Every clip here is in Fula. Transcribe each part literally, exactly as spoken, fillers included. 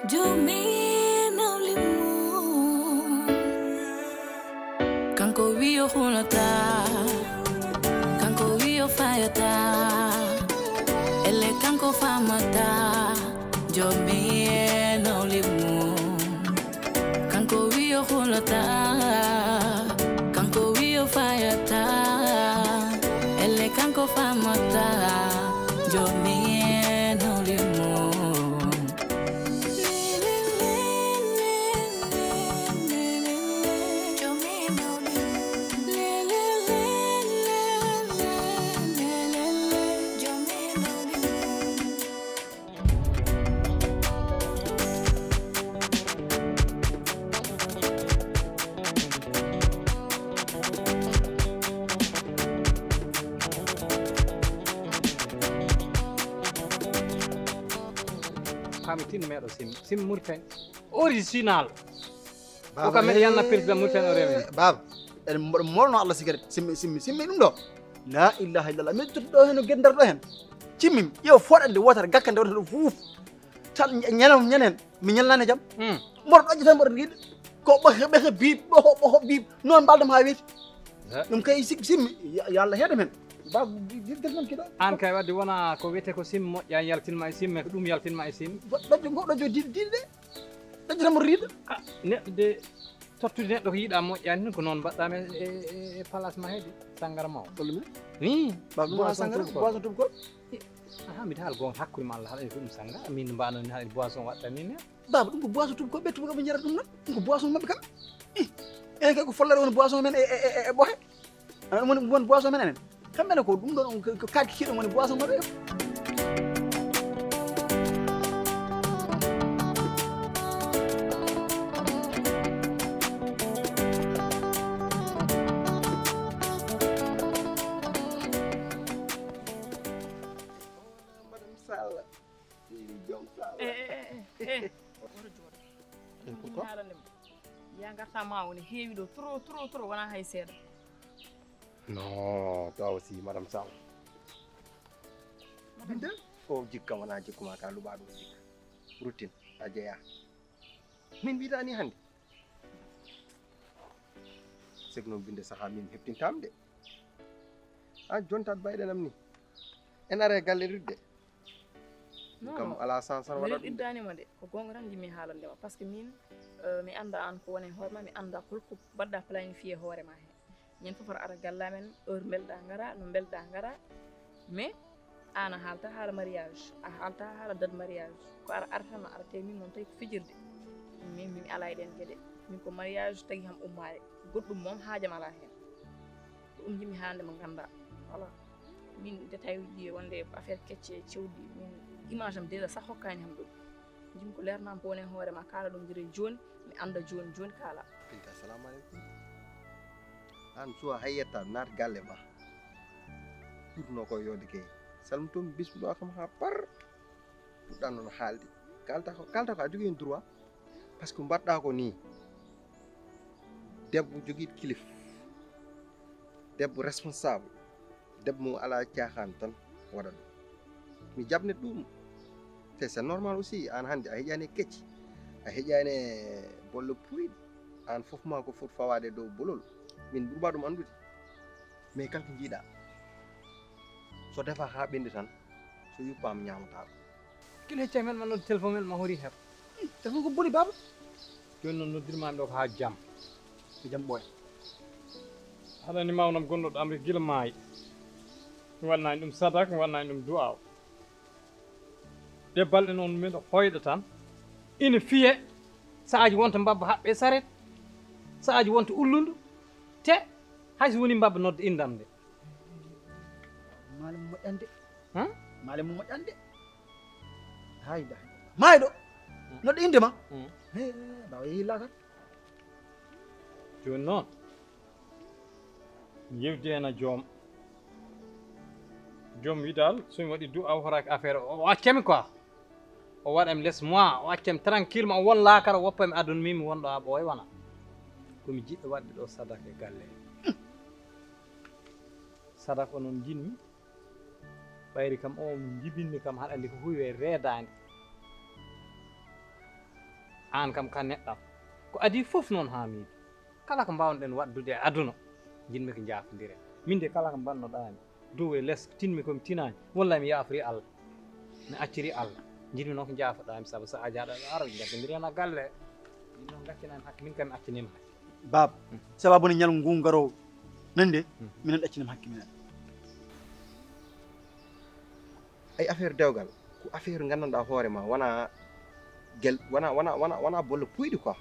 Joomi nawlimum, kanko wiyo hulata, kanko wiyo fayata, elle kanko famata. Joomi nawlimum, kanko wiyo hulata, kanko wiyo fayata, elle kanko famata. Joomi nawlimum. Pami tin meɗo sim sim murten original. Ko kam meɗo yanna président murten o remi. Baba, en mboɗo molno Allah sigaret simmi simmi simmi ɗum ɗo. La ilaha illallah, min totti ɗo heno geddarɗo hen. Cimmim, ƴeew foɗande wotere gakkande wonata ɗo fuuf. Tal ñanam ñanen mi ñalnani jam. Hmm. Mboɗo ɗoƴƴo tan mboɗo riiɗa. Ko ɓehe ɓehe biib ɓoho ɓoho biib noon mbaldam ha weeti. Ɗum kay sik simmi. Yo Allah heɗam hen. Ba dirdir tan kiɗo. An kay wadde wona ko wiyete ko sim moƴƴa yaltinma e sim, ko ɗum yaltinma e sim. Ɗoƴƴo ngo ɗoƴƴo diɗi diɗi de. Ɗoƴƴo tan mboɗo riiɗa. Ah, neɗɗo de tottude neɗɗo ko yiɗa moƴƴani ɗum ko noon mbaɗɗa men e, e, e place ma heedi sangara maw. Hollumen? Wi. Ba ɗum boisson tubkol, boisson tubkol. Aha, mbiɗa haala goonga hakkunde ma Allah haɗani ko ɗum sanga min mbano ni haɗani boisson waɗta ni ne. Baba ɗum ko boisson tubkol ɓe tubakoɓe jarata ɗum noon. Ɗum ko boisson maɓɓe kam. Ih, en kay ko follere woni boisson men e e e ɓohe. Ana ɗum woni won boisson men enen. Kamɓe ne ko ɗum ɗon ko kaaki kiɗo woni boisson maɓɓe. Madame Sall. Seydi Joom Sall. Eh, eh, eh, eh, eh. Woto jooɗo. Ɗum haalande mo. Ya ngarta ma woni heewi ɗo trop trop trop wona hay seeɗa. Non, toi aussi madame Sall. Binde? O jikka wona jikku ma ka luɓa ɗum jikka. Routine a jeya. Min mbiyta ni hannde. Sek noon binde saha min heptintam de. An jontat bayɗe nam ni. En are galle rirde. Non, kam non. Ala sans ar waɗa ɗum de. Iddani ma de. Ko gonga tan jimi haalande ma parce que min euh, mi anda an ko woni hoore ma mi anda holko mbaɗɗa planifié hoore ma he. Ñande fof aɗa ara galle amen heure mbelɗa ngara no mbelɗa ngara. Mais an a haalta haala mariage a haalta haala date mariage ko ara ara tan a ara tawi min noon tawi ko fijirde. Min min ala e ɗen geɗe. Min ko mariage tagi kam ummaade. Goɗɗum moom haajam ala heen. Ko ɗum jimi haalande mo ngannda. Voilà. Min détail uji wonde affaire kecce cewɗi min image am déjà sax hokkaani kam ɗum. Jimi ko leernam ko woni e hoore ma kaala ɗum gila jooni mi annda jooni jooni kaala. Binta, assalamu aleykum. An suwa hay yetta naat galle ma. Ɗurno ko yode ke. Salmum toon bismiɗo kam ha par. Puɗɗa noon haalde. Kalta ko kalta ko a jogii heen droit. Par ce que mbaɗɗa ko nii. Debbo jogiiɗo kilif. Debbo responsable. Debbo mo alaa caaxaan tan waɗa ɗum. Mi jaɓnet ɗum. Te c'est normal aussi, aan hannde a heƴaani e kecci, a heƴaani e bolle puuyɗe. Aan fof ma ko foti fawaade e dow bolol. Min ɓurma ɗum anndude. Mais kala ko njiiɗaa, so defaa haa ɓenndi tan, so yuppaama ñaamataa ɗum. Kila hecci men ma nodde téléphone men ma hori her. Téléphone ko boni baaba. Jooni noon noddirmaami ɗo ko haa jam. Ko jam ɓooya. Haɗani mawnam gonɗo ɗo Amrik gila maayi. Mi waɗnani ɗum sadak, mi waɗnani ɗum du'aaw. Ɗe balɗe noon miɗo hoyɗa tan. Ina fiye, sa'aaji wonta mbabba haɓɓe saret, sa'aaji wonta ullundu. Te, hay so woni mbabba nodda indam nde. Maale mo moƴƴande. Maale mo moƴƴande. Hayda. Maayo ɗo. Nodde inde ma. He, bawa yehi laakar. Jooni noon. Mi yewti heen e joom. Joom wi dal, so mi waɗi du'a o horaaki affaire o, o accami quoi. O waɗami les mois, o accami tranquillement, o won laakara, o woppami aduna min, mi wonɗo haa ɓooya wona. Ko mi jiɗɗo waɗde ɗo sadak e galle. Sadak o noon njiɗmi. Ɓayri kam o jibinmi kam haɗa anndi ko huwi e reedaande. Aan kam ka neɗɗam. Ko adii fof noon haa miijo. Kala ko mbaawnoɗen waɗdude e aduna, njiɗmi ko njaafondiren. Min de kala ko mbaɗnoɗaami, dow e les, tinmi ko mi tinaani, wallay mi yaafori Allah. Mi acciri Allah. Njiɗmi noon ko njaafoɗaami, sabu so a jaaɗo aɗa ara, njaggondiri heen a galle. Min noon ngaccanami hakke, min kam mi accaniima hakke. Baaba, sababu ne ñalngu ngu ngaroowu, nande, minen ɗaccanam hakke minen. Ay, affaire dewgal ko affaire nganndanɗaa hoore ma, wona gel, wona, wona, wona, wona bolle puyɗi quoi.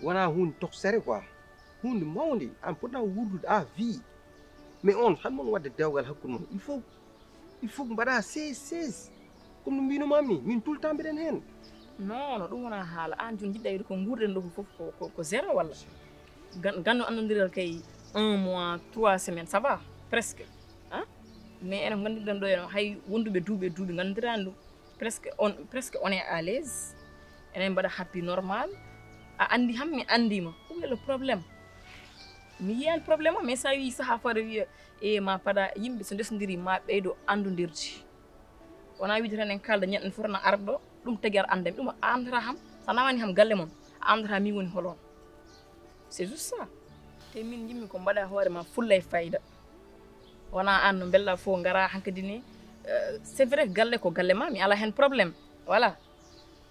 Wona huunde toksere quoi. Huunde mawnde, aan poɗɗaa wuurdude à vie. Mais on, han mon waɗde dewgal hakkunde mon, il faut, il faut mbaɗa seize seize. Comme no mbino mami, min tout le temps mbiɗen heen. Non, no ɗum wona haala. Aan jooni njiɗɗa wiide ko nguurɗen ɗo ko fof ko, ko, ko zéro walla? Gan-, ganno anndondiral kay un mois, trois semaines, ça va, presque. Hein? Mais enen nganndirɗen ɗo, eno hay wonduɓe duuɓi e duuɓi nganndiraani ɗum. Presque on, presque on est à l'aise. Enen mbaɗa happy normal. A anndi ham, mi anndii ma. Où est le problème? Mi yiyaani problème o, mais so a wii sahaa fooɗa wiya, e ma paɗa yimɓe so ndesondiri ma ɓeydo anndondirde. Wona wiide tan en kaalda ñande fof na ara ɗo, ɗum tagi ar anndami. Ɗum a anndata ham, so a nawani ham galle mon, a anndata min woni hol on. C'est juste ça. Te min njiɗmi ko mbaɗa hoore ma fulla e fayda. Wona aan no mbella fof ngara hankadi ni. Euh, c'est vrai galle ko galle ma, mi ala heen problème. Voilà.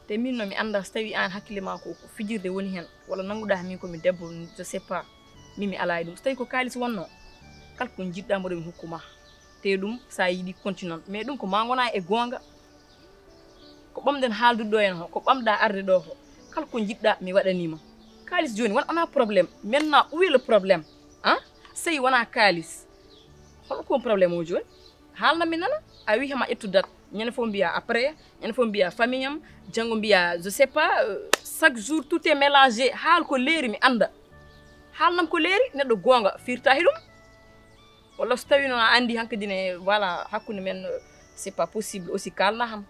Te min no mi annda so tawi aan hakkille ma ko, ko fijirde woni heen, walla nannguɗa min ko mi debbo, je sais pas. Min mi ala e ɗum. So tawi ko kaalis wonno, kala ko njiɗɗa mboɗo mi hokku ma. Te ɗum so a yiɗi continent. Mais ɗum ko ma ngona e goonga. Ko ɓamɗen haaldude ɗo heen ho, ko ɓamɗa arde ɗo ho. Kala ko njiɗɗa mi waɗanima. Kaalis jooni won ana problème. Maintenant, où est le problème? Hein? Sey wona kaalis. Hol ko problème o jooni? Haalna mi nana. A wi hama ƴettu date. Ñande fof mbiya après, ñande fof mbiya famille am, janngo mbiya, je sais pas, euh, chaque jour tout est mélangé. Haal ko leeri mi annda. Haalnam ko leeri, neɗɗo goonga firta he ɗum. Walla so tawi noon a anndi hankadi ne, voilà, hakkunde men, euh, c'est pas possible aussi kaalna ham.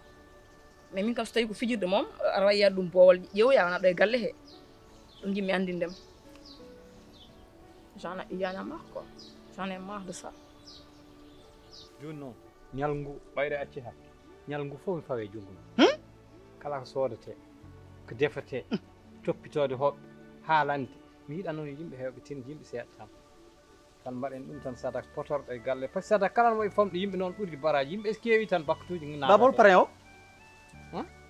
Mais min kam so tawi ko fijirde moom, aɗa wawi yaade ɗum boowal ƴeewoya wona ɗo e galle he. Ɗum njiɗmi anndindem. J'en ai, il y en a marre quoi. J'en ai marre de ça. Jooni noon, ñalngu ɓayre acci hakke. Ñalngu fof mi fawe junngo ma. Hmm? Kala ko soodetee, ko defetee, toppitoode hoɓɓe, haalande. Mi yiɗa noon yimɓe heewɓe tin, yimɓe seeɗa tan. Tan mbaɗen ɗum tan sadak potorɗo e galle. Par ce que sadak kala no waɗi famɗi yimɓe noon ɓurdi baraaji. Yimɓe keewi tan bakkatuuji. Baba, hol parrain o?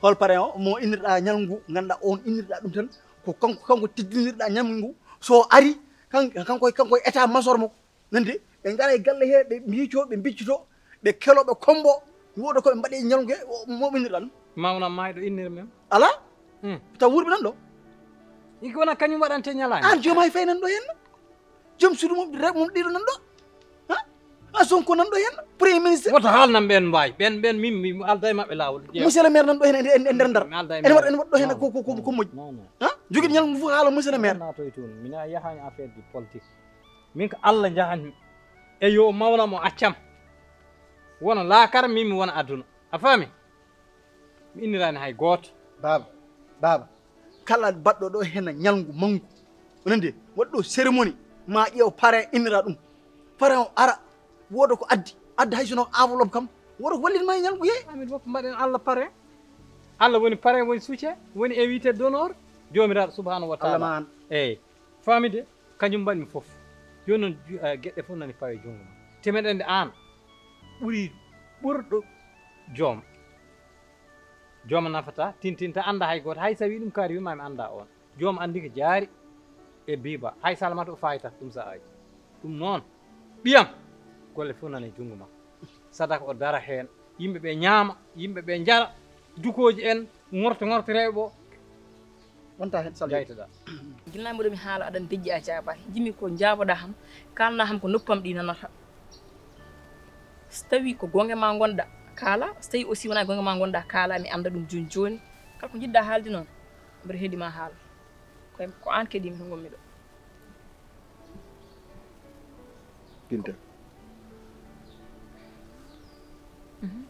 Hol parrain o mo innirɗa ñalngu ngu, ngannduɗaa on innirɗa ɗum tan ko kanko, kanko teddinirɗa ñalngu ngu. So ari, kan-, kanko, kanko e état major mo. Nande, ɓe ngara e galle he, ɓe mbiico, ɓe mbiccito, ɓe kelo, ɓe kombo. Mi wooda ko ɓe mbaɗi e ñalngu he, o, mo innirɗa ɗum. Mawna maayɗo innir men. Alaa? Hmm. Taw wurɓe nan ɗo. Iko wona kañum waɗante ñalaani. Aan joom hay fay nan ɗo henna. Joom suudu mum, rewɓe mum ɗiɗo nan ɗo. Ha? A Sonko nan ɗo henna. Premier ministre. Woto haalnan ɓeen mbaay. Ɓeen, ɓeen min, mi alda e maɓɓe laawol. Monsieur le maire nan ɗo henna e, e, e nder Ndar. Mi alda e ene waɗa, ene waɗa ɗo henna ko, ko, ko, ko moƴƴi. Non, non. Ha? Jogiiɗo ñalngu fof haala monsieur le maire. Naatoy toon. Mina yahaani affaire de politique. Min ko Allah njahanmi. E yo mawna mo accam. Wona laakara, min mi wona aduna. A faami? Mi inniraani hay gooto. Baaba, baaba, kala baɗɗo ɗo hena ñalngu manngu, o nandi, waɗɗo cérémonie, ma ƴeew parrain innira ɗum. Parrain o ara, wooda ko addi, adda hay sono enveloppe kam, wooda ko wallit ma e ñalngu he. Amin fof mbaɗen Allah parrain. Allah woni parrain, woni soutien, woni invité d'honneur, Joomiraaɗo subhanahu wa taala. Allah ma an. Eyi, faamide, kañum mbaɗmi fof. Jooni noon, ju-, eh, geɗe fof nani pawe junngo ma. Te meɗen de aan ɓuri ɓurɗo joom. Jooma nafata, tintinta, annda hay gooto. Hay so a wii ɗum kaari, wii ma mi annda oon. Jooma anndi ko jaari e biiba. Hay Salamata o faayta ɗum so a aji. Ɗum noon, ɓiyam, golle fof nana e junngo ma. Sadaka o dara heen. Yimɓe ɓe ñaama, yimɓe ɓe njara. Dukooji en, ŋorto ŋorto rewɓe o. Wonta heen salde. Jaytoɗaa. Ginnaaw mboɗo mi haala aɗan dejji a jaabaani. Njiɗmi ko njaaboɗaa ham, kaalnaa ham ko noppam ɗi nanata. So tawii ko goonga ma ngonɗaa, kaala. So tawii aussi wonaa goonga ma ngonɗaa, kaala, mi annda ɗum jooni jooni. Kala ko njiɗɗaa haalde noon, mboɗo heɗii ma haal. Ko, ko aan keɗiimi, ko ngonmi ɗo. Binta. Mhm.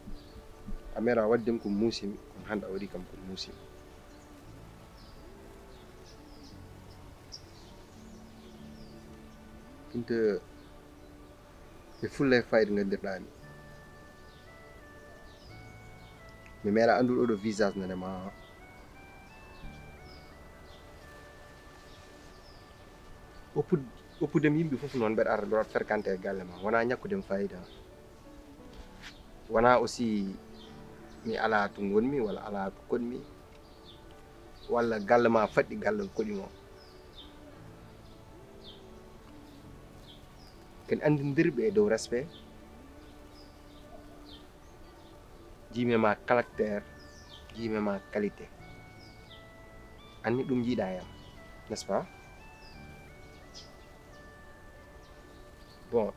A meeɗaa waɗde ko muusimi, kono hannde a waɗi kam ko muusimi. Binta, e fulla e fayda nganndirɗaa mi. Mi meeɗaa anndude oɗo visage nane ma. Oppude, oppudem yimɓe fof noon, mbeɗa ara, mbeɗa waɗa fréquenté e galle ma, wonaa ñakkudem fayida. Wonaa aussi mi alaa to ngonmi walla alaa to koɗmi, walla galle ma faɗɗi galle koɗi mo. Ken anndindirɓe e dow respect, jiimi ma caractère, jiimi ma qualité. Anni ɗum njiɗa e am, n'est-ce pas? Bon,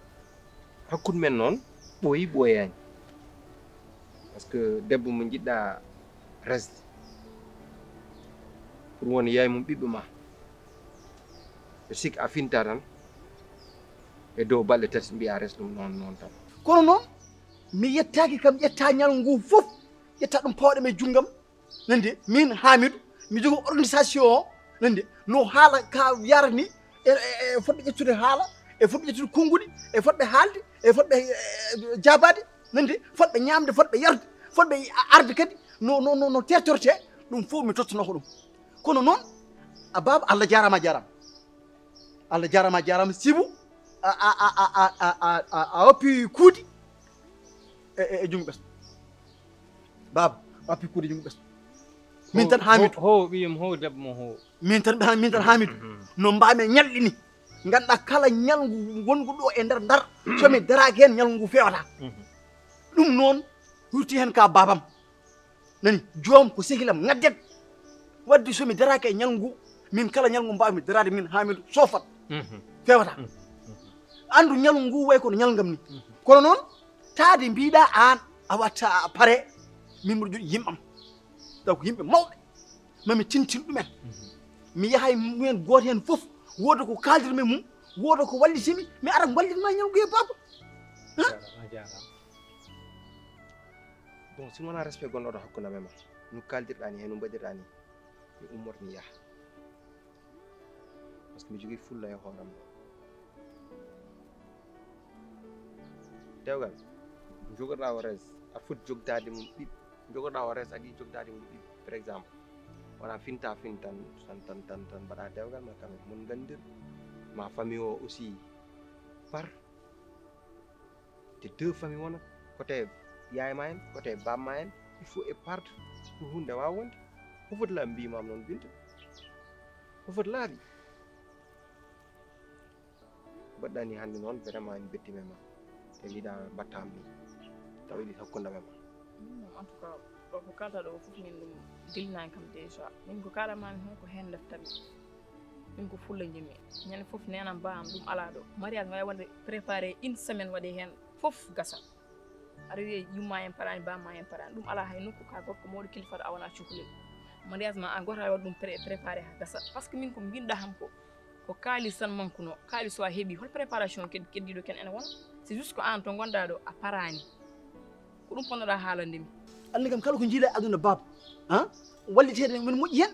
hakkunde men noon, ɓooyi ɓooyaani. Parce que debbo mo njiɗɗa resde, pour won yaay mum ɓiɓɓe ma, ɓe sik a finta tan, e dow balɗe tati mbiya res ɗum noon, noon tan. Kono noon, mi yettaaki kam, ƴetta ñalngu ngu fof, ƴetta ɗum pawɗam e junngam. Nande, min Hamidou, mi jogo organisation o. Nande, no haala ka yarani, e, e, e fotɓe ƴettude haala, e fotɓe ƴettude konnguɗi, e fotɓe haalde, e fotɓe, e, jaabaade. Nande, fotɓe ñaamde, fotɓe yarde, fotɓe arde kadi, no, no, no, no tertorte, ɗum fof mi tottanoo ko ɗum. Kono noon, a baaba, Allah jaaraama, a jaaraama. Allah jaaraama, a jaaraama, sibu a, a, a, a, a, a, a oppi kuuɗi e, e, e junngo ɓesɗo. Baaba, a oppi kuuɗi e junngo ɓesɗo. Min tan Hamidou. Ho, ɓiyum, ho, debbo mo, ho. Min tan, min tan Hamidou. No mbaami ñalɗini. Ngannduɗaa kala ñalngu wonngu ɗo e nder Ndar, so mi daraaki heen, ñalngu ngu feewata. Ɗum noon, hurti heen ka baabam. Nani, joom ko sehilam, ngadden. Wadde so mi daraaki e ñalngu ngu, min kala ñalngu mbaawmi daraade, min Hamidou, soofat. Feewata. Anndu ñalngu ngu way kono ñalngam ni. Kono noon, taade mbiɗa aan, a watta a pare, min mboɗo joɗi yimɓam. Taw ko yimɓe mawɓe. Mami tintin ɗumen. Mi yahay mumen gooto heen fof, wooda ko kaaldirmi mum, wooda ko wallitimi, mi ara wallitma ñalngu e baaba. A jaaraama. Bon, si wonaa respect gonɗo ɗo hakkunde amen ma, no kaaldirɗaa ni, heen no mbaɗirɗaa ni, mi ummoto mi yaha. Parce que mi jogii fulla e hooram ɗo. Dewgal, jogoɗaa o res, a foti jogdaade mum ɓiɓɓe. Jogoɗaa o res, a ɗi jogdaade mum ɓiɓɓe. Par exemple, wona finta fin tan, tan, tan, tan, tan mbaɗa dewgal ma, quand même, mon nganndir, ma famille o aussi, par te deux famille wona, côté yaay ma en, côté baaba ma en, il faut e parte pour huunde waawa wonde. Ko foti laabi mbiymaam noon, Binta? Ko foti laabi? Mbaɗɗaa ni hannde noon, vraiment en betti men ma. Te liɗa mbattam ni. Tawi ɗi hakkunde men ma. Min moom, en tout cas, ɗo ko kalta ɗo fof min ɗum dilnaani kam déjà. Min ko kalamami heen ko heen ndeftami. Min ko fulla njimi. Ñande fof nenam ba am ɗum alaa ɗo. Mariage ma wonde préparé une semaine waɗi heen fof gasa. Aɗa wiya yumma en paraani, bamma en paraani. Ɗum alaa hay nokku ka gorko mawɗo kilifa ɗo a wona cukalel. Mariage ma an goto aɗa waɗa ɗum pré-, préparé ha gasa. Parce que min ko mbinɗa ham ko, ko kaalis tan mankuno. Kaalis so a heɓi, hol préparation ked-, keddiɗo ken ene wona? C'est juste ko an to ngonɗa ɗo a paraani. Ko ɗum ponnoɗa haalande mi. Anndi kam kala ko jiiɗa e aduna baaba, ha? Walliteede men moƴƴi heen.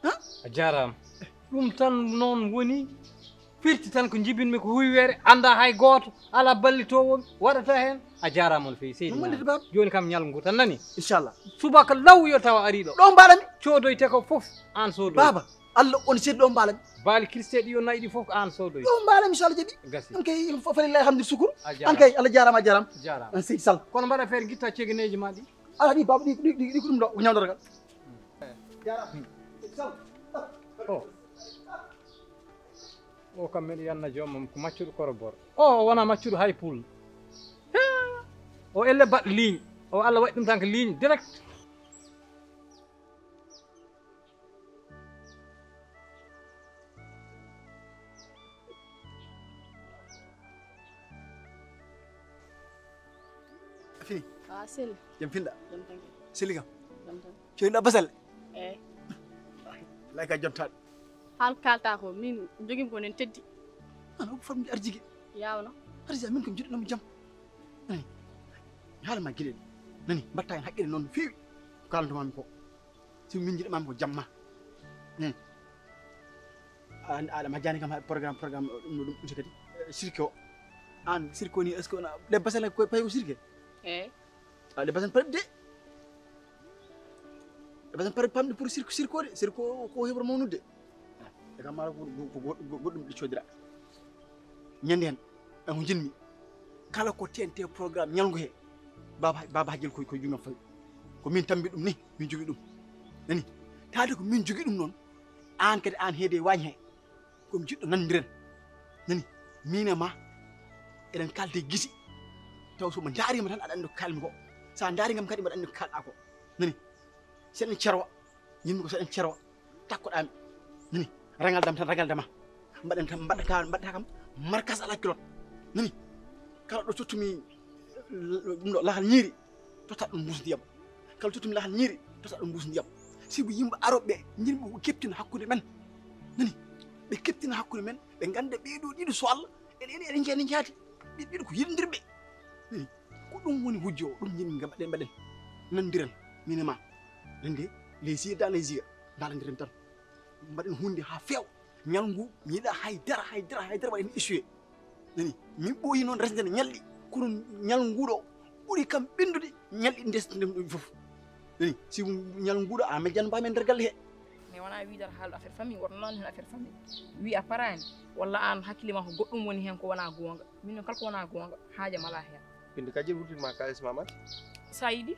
Ha? A jaaraama. Ɗum tan noon woni firti tan ko njibinmi ko huyweere, annda hay gooto, alaa ballitoowo mi, waɗata heen. A jaaraama no feewi, seydi. No wonde baaba? Jooni kam ñalngu ngu tan nani. Inchallah. Subaka law yo tawa arii ɗo. Ɗo mbaɗami. Coodoyte ko fof, aan soodoy. Baaba, Allah on seedi ɗo mbaɗami. Baali kirseeɗi yo nayi ɗi fof ko aan soodoy. Ɗo mbaɗami so Allah jaɓi. Gasi. An kay, fa-, falillahi alhamdu sukuru. A jaaraama. An kay, Allah jaaraama, a jaaraama. Jaaraama. An seydi Sall. Kono mbaɗa feere ngitta cegeneeji ma ɗi. Ala ɗi baaba, ɗi, ɗi, ɗi, ɗi ko ɗum ɗo, ko ñawdorgal. Jaaraama. Sall. Oh. O kam mbeɗa yanna joomam ko maccuɗo korobor. O wona maccuɗo hay pul. He! O elle baɗ ligne. O Allah waɗi ɗum tan ko ligne direct. A fini? A seli. Jam pinɗa? Jam tan. Seli kam? Jam tan. Coyɗa basal? Eyi. Lay ka jontaɗo. Haal kalta ko min jogim ko nen teddi. An o famɗi arjigi. Yawno. Arjigi min kam jiɗɗo mo jam. Nani? Mi haala ma giɗe ɗe. Nani? Mbatta hen haqqille noon no feewi. Ko kalanto mami ko. Si min jiɗɗo mami ko jam ma. Nani? An aɗa majjani kam hay programme, programme ɗum no ɗum ɗum kadi. Eh, cirque o. An cirque o ni est-ce que wona ɗe basal ko payi ko cirque? Eyi. A ɗe basal pare de. Ɗe basal pare pamɗe pour cirque, cirque o de. Cirque o ko heɓra mawnude. Kam mara ko, ko, ko goɗɗum ɗi codira. Ñande hen, e ko jinmi. Kala ko T N T programme ñalngu he. Baba, baba hajjel koy, koy jungam fawi. Ko min tambi ɗum ni, min jogi ɗum. Nani? Taade ko min jogi ɗum noon. Aan kadi aan heede waañ he. Ko mi jiɗɗo nandiren. Nani? Min e ma, eɗen kalde gisi. Taw so mo ndaarima tan aɗa anndi ko kalmi ko. Sa ndaari kam kadi mbaɗa anndi ko kalɗa ko. Nani? Seɗen cerwa. Yimɓe ko seɗen cerwa. Takkoɗami. Nani? Ragal dam tan, ragal dama. Mbaɗen tan, mbaɗata, mbaɗata kam markas ala kilot. Nani? Kala ɗo tottumi, ɗum ɗo lahal ñiiri, totta ɗum mbuus ndiyam. Kala tottumi lahal ñiiri, totta ɗum mbuus ndiyam. Sibu yimɓe aroɓe ɓe, ñiiri ɓe keptina hakkunde men. Nani? Ɓe keptina hakkunde men, ɓe ngannda ɓee ɗo ɗiɗo so Allah, eɗen, eɗen, eɗen njaati. Ɓe ɗiɗo ko yiɗondirɓe. Nani? Ko ɗum woni hujjo o, ɗum ñiiri nga mbaɗen, mbaɗen. Nandiren, min e ma. Nande, les yeux dans les yeux, ndaalandiren tan. Mbaɗen huunde haa feewa. Ñalngu, mi yiɗa hay dara, hay dara, hay dara waɗa heen échoué. Nani, min ɓooyi noon resde nde ñalɗi, kono ñalngu ɗo ɓuri kam ɓenndude ñalɗi ndesde ɗum fof. Nani, si ñalngu ɗo a majjan mbaami e nder galle he. Mais wona wiide aɗa haala affaire famille, woto noon heen affaire famille. Wi a paraani, walla aan hakkille ma ko goɗɗum woni heen ko wona goonga. Min noon kala ko wona goonga, haaja mala heen. Ɓinndu kadi wurtinma kaalis ma mati. Sa yiɗi.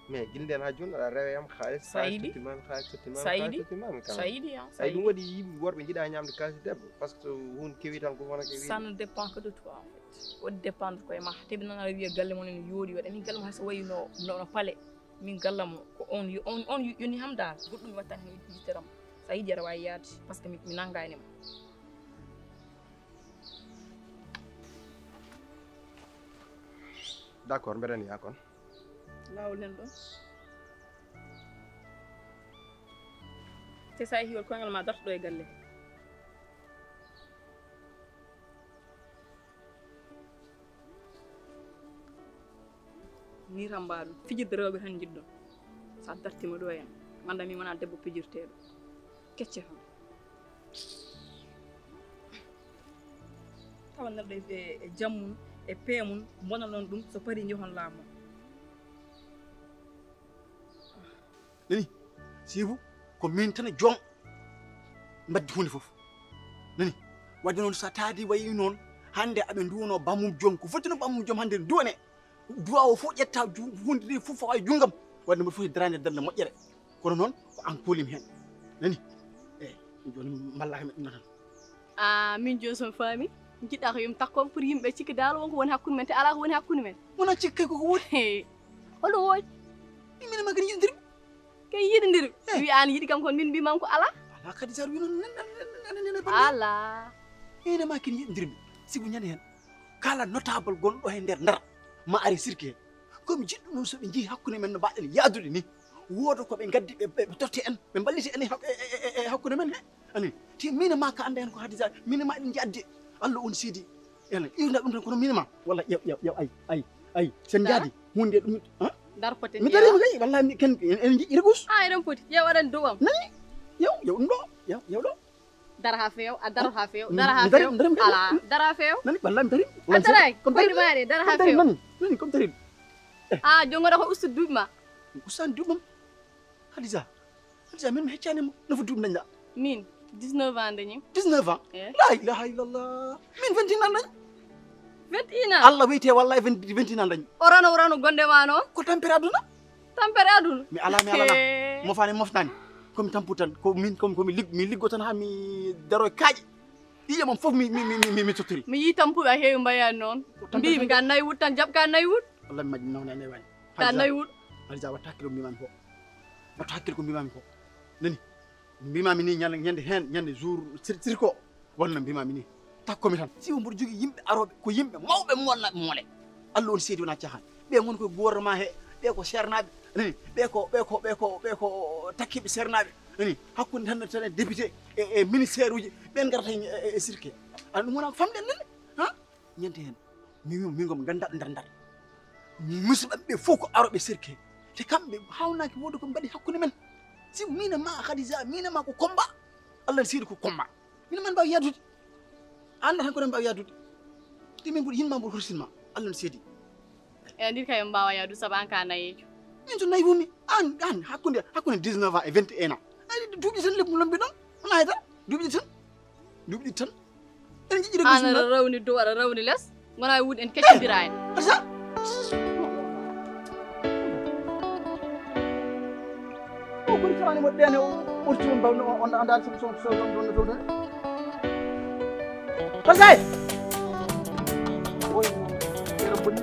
Mais gila nden ha joni aɗa rewa yam kaalis, kaalis Saydi. Totti mami, kaalis totti mami, kaalis Saydi. Totti mami quand même. Saydi, ah, ay, ɗum Saydi. Waɗi yimɓe worɓe jiɗa ñamde kaalis debbo, parce que so hunde kewi tan ko wona kewi. Ça ne dépend que de toi, en fait. Waɗi dépendre koye ma. Te ɓe nana wiya galle mon ene yooɗi waɗa. Min galle mo hay so wayi no, no, no palais. Min galle mo ko on yo-, on, on yo-, yoni ham dal. Goɗɗum mi watta hen yitteram. Sa yiɗi aɗa wawi yaade, parce que mi, mi nangani ma. D'accord, mbeɗen yaha kon. Laawol nan ɗon. Te sa yehi wol koyngal ma darto ɗo e galle. Ni tan mbaɗum. Fijirde rewɓe tan njiɗɗon. Sa dartima ɗo en. Manda mi wona debbo pijirteɗo. Kecce tan. Tawa neɗɗo e, e jam mum, e pee mum, bonanon ɗum, so pari jehon laamu. Nani, sibu ko min tan e joom mbaddi hunde fof. Nani, wadde noon sa taadi wayi noon, hannde aɓe nduwano bammum joom, ko foti no bammum joom hannde ne duwane. Duwa o fof ƴetta ju-, hunde nde fof fawa e junngam. Wadde mboɗo foti darande darnde moƴƴere. Kono noon ko an kuulim heen. Nani? Eyi, jooni mballaka mi ɗum tan. Ah, min jooni so mi faami, jiɗɗa ko yomi takkom pour yimɓe cikki dal wonko woni hakkunde men, te alaa ko woni hakkunde men. Wona cikki kay koko woni. He, hol ɗo woni? Min e ma kadi yiɗondirmi. Kay yiɗondirmi. Eh. Wi an yiɗi kam kono min mbimam ko alaa. Alaa kadi sar wi noon nan, nan, nan, nan, nan, nan, nan. Alaa. Min e ma kadi yiɗondirmi. Sibu ñande heen. Kala notable gonɗo he nder Ndar ma ari sirke he. Ko mi jiɗɗo noon so ɓe njii hakkunde men no mbaɗen yaadude ni. Wooda ko ɓe ngaddi ɓe, ɓe, ɓe totte en, ɓe mballita en e hak-, e, e, e, e hakkunde men he. Ani, ti min e ma ka annda hen ko Hadisa, min e ma eɗen njaaddi. Allah on seedi. Ene, iwna ɗum tan kono min e ma. Walla ƴeew, ƴeew, ƴeew, ay, ay, ay. Sen njaadi, hunde ɗum, ha? Darpoten mi darima kay, walla mi ken, en, en jiɗɗi regus. Ah, eɗen poti. Ƴeew aɗan dow am. Nani? Ƴeew, ƴeew ɗum ɗo, ƴeew, ƴeew ɗo. Dara ha feew, a daro ha feew, mi dara ha dari, feew. Mi dari, mi dari. Ala, dara ha feew. Nani, walla mi dari. A daray, koyɗe ma ɗe, dara ha feew. Nani, nani, comme dari. Ah, jongoɗa ko ustu duuɓi ma. Ustan duuɓam. Hadisa. Hadisa, min mi heccani mo. No fo duuɓi dañɗa? Min, dix-neuf ans dañi. Dix-neuf ans? Eh. La ilaha illallah. Min vingt et un ans dañi. Vingt et un ans? Allah weyte wallahi vingt, vingt et un ans dañi. O rano, o rano gonde ma noon? Ko tampere aduna. Tampere aduna. Mi ala, mi ala. He. Mofani, mofnani. Ko mi tampu tan. Ko min, ko, ko mi lig-, mi liggo tan ha mi daro e kaaƴe. Yiye mum fof mi, mi, mi, mi, mi, mi tottori. Mi yii tampuɓe a heewi mbayani noon. Ko tampere mbimi tan. Ka nayi wut tan, jaɓ ka nayi wut. Wallahi mi majji nawna e newani. Ka nayi wut. Hadisa, watta hakkille ko mbimami ko. Watta hakkille ko mbimami ko. Nani? Mbimami ni ñande, ñande heen, ñande jour sir-, sirko. Wonno mbimami ni. Takkomi tan. Si mboɗo jogii yimɓe arooɓe, ko yimɓe mawɓe moolnaaɓe moole. Allah on seedi wonaa caahaan. Ɓe ngon ko gouvernement he, ɓe ko seernaaɓe. Nani? Ɓe ko, ɓe ko, ɓe ko, ɓe ko takkiiɓe seernaaɓe. Nani? Hakkunde tan, tan e député e, e ministère uji, ɓen ngarata e, e, e sirke. Aɗa ɗum wona ko famɗen nani? Ha? Ñande heen. Mi wi, min ko mi gannda Ndar Ndar. Musidɓe ɓe fof ko arooɓe sirke. Te kamɓe haawnaaki wooda ko mbaɗi hakkunde men. Si min e ma Khadija, min e ma ko combat. Allah ne seedi ko combat. Min e ma en mbaawi yaadude. An tan ko en mbaawi yaadude. Te min mboɗo yinma mboɗo hursinma. Allah ne seedi. E ndir kay en mbaawa yaadude sabu an ka nayeejo. Min to nayi wumi. An, an hakkunde, hakkunde dix-neuf ans e vingt et un ans. Ay, duuɓi tan lebbi lombi ɗon. Wona hay dara. Duuɓi ɗiɗi tan. Duuɓi ɗiɗi tan. Ene jiɗi rewde Aan aɗa rawni dow, aɗa rawni les. Wona e wuude en keccondira en. Asa. O kuri tawani mo ɗene o ɓorti on bawno on andaali so so so on ɗon ɗon ɗon. Pasay. Oy. Yero boni.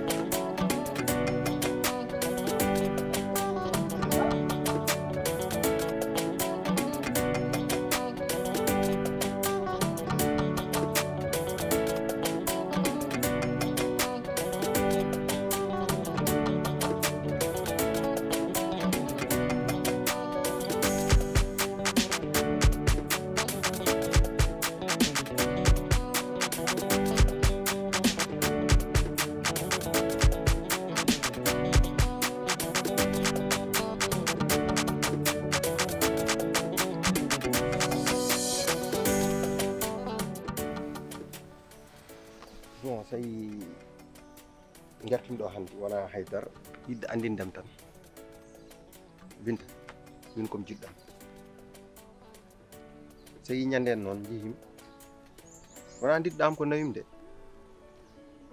Bon, sey ngartin ɗo hannde wona haydara, yiɗde anndindam tan. Binta, min kom jiɗɗam. Sey ñande noon njehim, wona ndiɗɗam ko nawim de.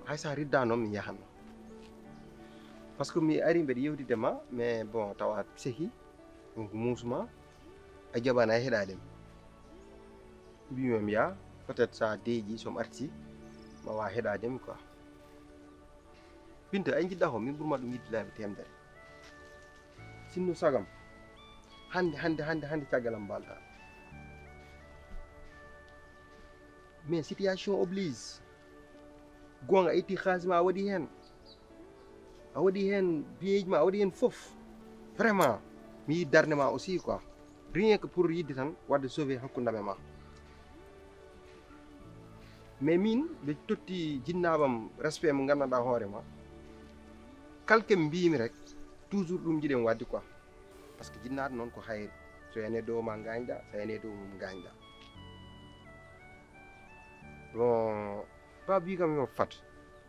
Hay sa ridda noon mi yahan. Parce que mi ari mbeɗa yewtide ma, mais bon, tawa sehi, donc muusuma, a jaɓana a heɗaade mi. Mbimi mi yaha, peut-être sa deeƴi, so mi arti, ma wa heɗaade mi quoi. Binta, ay jiɗɗa ko min ɓurma ɗum yiɗde laabi temedere. Sinno sagam, hannde, hannde, hannde, hannde caggal am mbalda. Mais situation oblige. Goonga, a itti xaalis ma, a waɗi heen. A waɗi heen biyeeji ma, a waɗi heen fof. Vraiment, mi yi darnde ma aussi quoi. Rien que pour yidde tan, wadde sauver hakkunde am e ma. Mais min, ɓe totti jinnaaɓam respect mo nganndanɗaa hoore ma. Kala ke mbimi rek, toujours ɗum jiɗen wadde quoi. Parce que jinnaaɗo noon ko hayri. So yani e dow ma ngañɗa, so yani e dow mum ngañɗa. Bon, ba bi kam yo fat.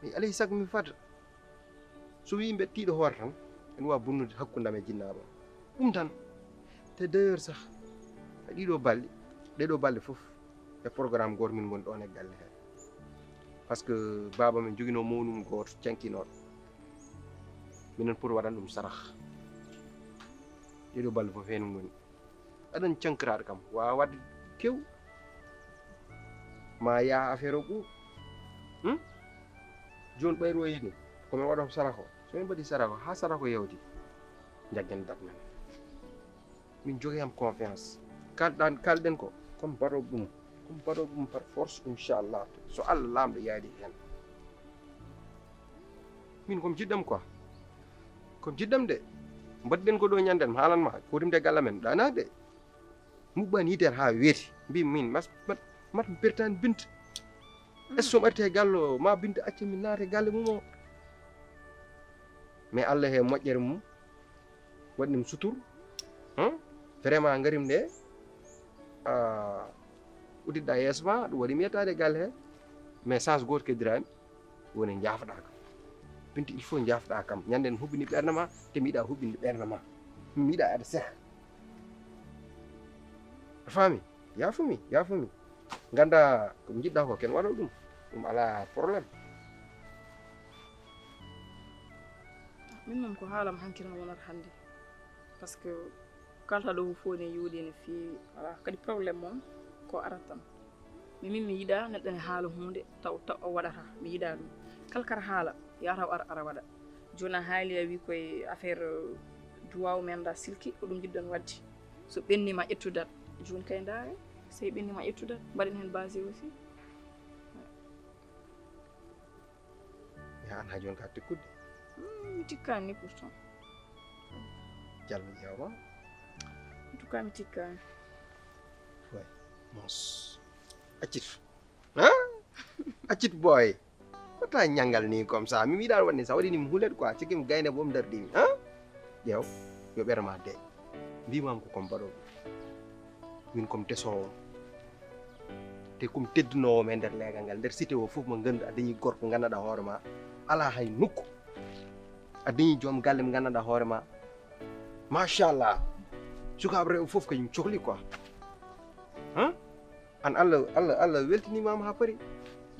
Mi alay sago mi fat. So wi mbeɗa tiiɗo hoore tan, ene wawa bonnude hakkunde am e jinnaaɓam. Ɗum tan. Te d'ailleurs sah, e ɗiɗo balɗe, ɗeɗo balɗe fof, e programme gooto min ngoni ɗon e galle he. Parce que baaba men joginoo mawnum gooto cankinoɗo. Minen pour waɗan ɗum sarah. Ɗeɗo balɗe fof heen ngoni. Aɗan cankiraɗo kam, wawa wadde kew. Ma yaa affaire o ɓuuɓ. Hmm? Jooni ɓayru o yiɗi, ko min waɗa ko sarah ko. So min mbaɗi sarah ko, haa sarah ko yawti, jaggen date men. Min jogi am confiance. Kalɗan, kalɗen ko, comme mbaɗo ɗum. Comme mbaɗo ɗum par force, inchallah. So Allah laamɗo yaadi heen. Min comme jiɗɗam quoi. Comme jiɗɗam de. Mbaɗɗen ko ɗo ñanden, mi haalan ma. Kotimde galle men, ɗana de. Muɓɓani yitere haa weeti. Mbi min, mas, mat, mat mi pertani Binta. Est-ce que mi arti e galle o, ma Binta acca mi naata e galle mum o? Mais Allah he moƴƴere mum, waɗi ɗum sutur. Hmm? Vraiment, ngarim nde, a uddiɗɗa yeeso ma, ɗum waɗi mi yettaade e galle he. Mais sens gooto keddirani, woni jaafoɗa kam. Binta, il faut jaafoɗa kam. Ñande en huɓɓini ɓernde ma, te mi yiɗa huɓɓinde ɓernde ma. Mi yiɗa aɗa seha. A faami? Yaafumi, yaafumi. Ngannda ko mi jiɗɗa ko, ken waɗo ɗum. Ɗum alaa problème. Min moom ko haalam hanki tan wonata hannde. Parce que kalta ɗo fof ne yooɗi, ne feewi. Alaa kadi problème moom ko arat tan. Mi min mi yiɗa neɗɗo ne haala huunde taw, taw o waɗata. Mi yiɗa ɗum. Kala kara haala, ya taw ara, ara waɗa. Jooni a haali a wi koye affaire, euh, duwaw men da silki, ko ɗum jiɗɗon waɗde. So ɓenni ma ƴettu dat. Jooni kay ndaare, sey ɓenni ma ƴettu dat. Mbaɗen heen basé aussi. Ya an ha jooni ka tikkude? Hmm, mi tikkaani ni pourtant. Jallo ƴeewma. En tout cas, mi tikkaani. Way, mos. Accit. Ha? Accit boy. Wata ñanngal ni comme ça. Mi mi yiɗa waɗni sa waɗi ni mi hulet quoi. Ciki mi gayne bom dar dimi. Ha? Ƴeew. Yo ɓere ma de. Mbimam ko comme baɗo. Min comme tesowo. Te comme teddunoowo men nder leegal ngal, nder cité o fof mo nganndu a dañi gorko nganndanɗaa hoore ma. Alaa hay nokku. A dañi joom galle mo nganndanɗaa hoore ma. Machallah. Sukaaɓe rewɓe fof kañum cohli quoi. Hein? An Allah, Allah, Allah weltinimaama haa pari.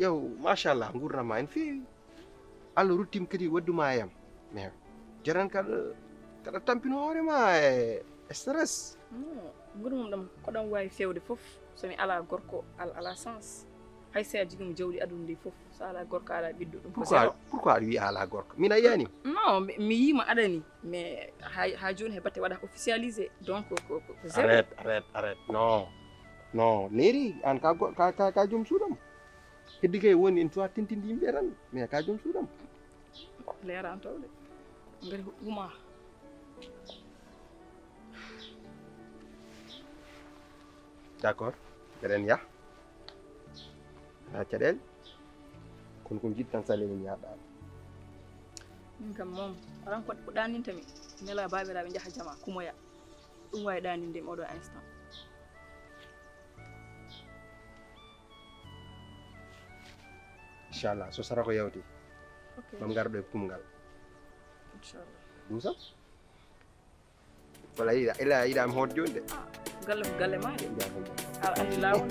Yow, machallah, nguurndam ma ene feewi. Allah ruttiima kadi waɗduma e am. Mais jeren kaɗa, kaɗa tampino hoore ma e stress. Non, nguurndam ɗam ko ɗam waawi feewde fof. So mi alaa gorko, al alaa sens. Hay so a jogiima jawdi aduna ndi fof, so alaa gorko, alaa ɓiɗɗo, ɗum ko Pourquoi, zéro. Pourquoi a wiyi a alaa gorko? Min a yiyaani? Non, mi, mi yii ma aɗani, mais haa, haa jooni hay batte waɗa officialisé. Donc ko, ko, ko zéro. Arrête, arrête, arrête. Non. Non, Neeri, an ka, go- ka, ka, ka joom suudam. Heddi kay woni en cuwa tintinde yimɓe tan, mais ka joom suudam. Leeranto de. Ngari huma. D'accord, eɗen yaha. Ha caɗeele. Kono ko jiɗɗan saleede mi yaɗɗaani. Min kam moom, aran ko, ko ɗaninta mi. Nela baabiraaɓe njaha jama, kumoya. Ɗum wawi ɗaninde mi oɗo instant. Inchallah, so sara ko yawti. Ok. Mam ngar ɗo e kumngal. Inchallah. Duusa. Wala yiɗa, ila yiɗa mi hoot jooni de. Galle ko galle ma de. Njaafo. Aɗa andi lawol.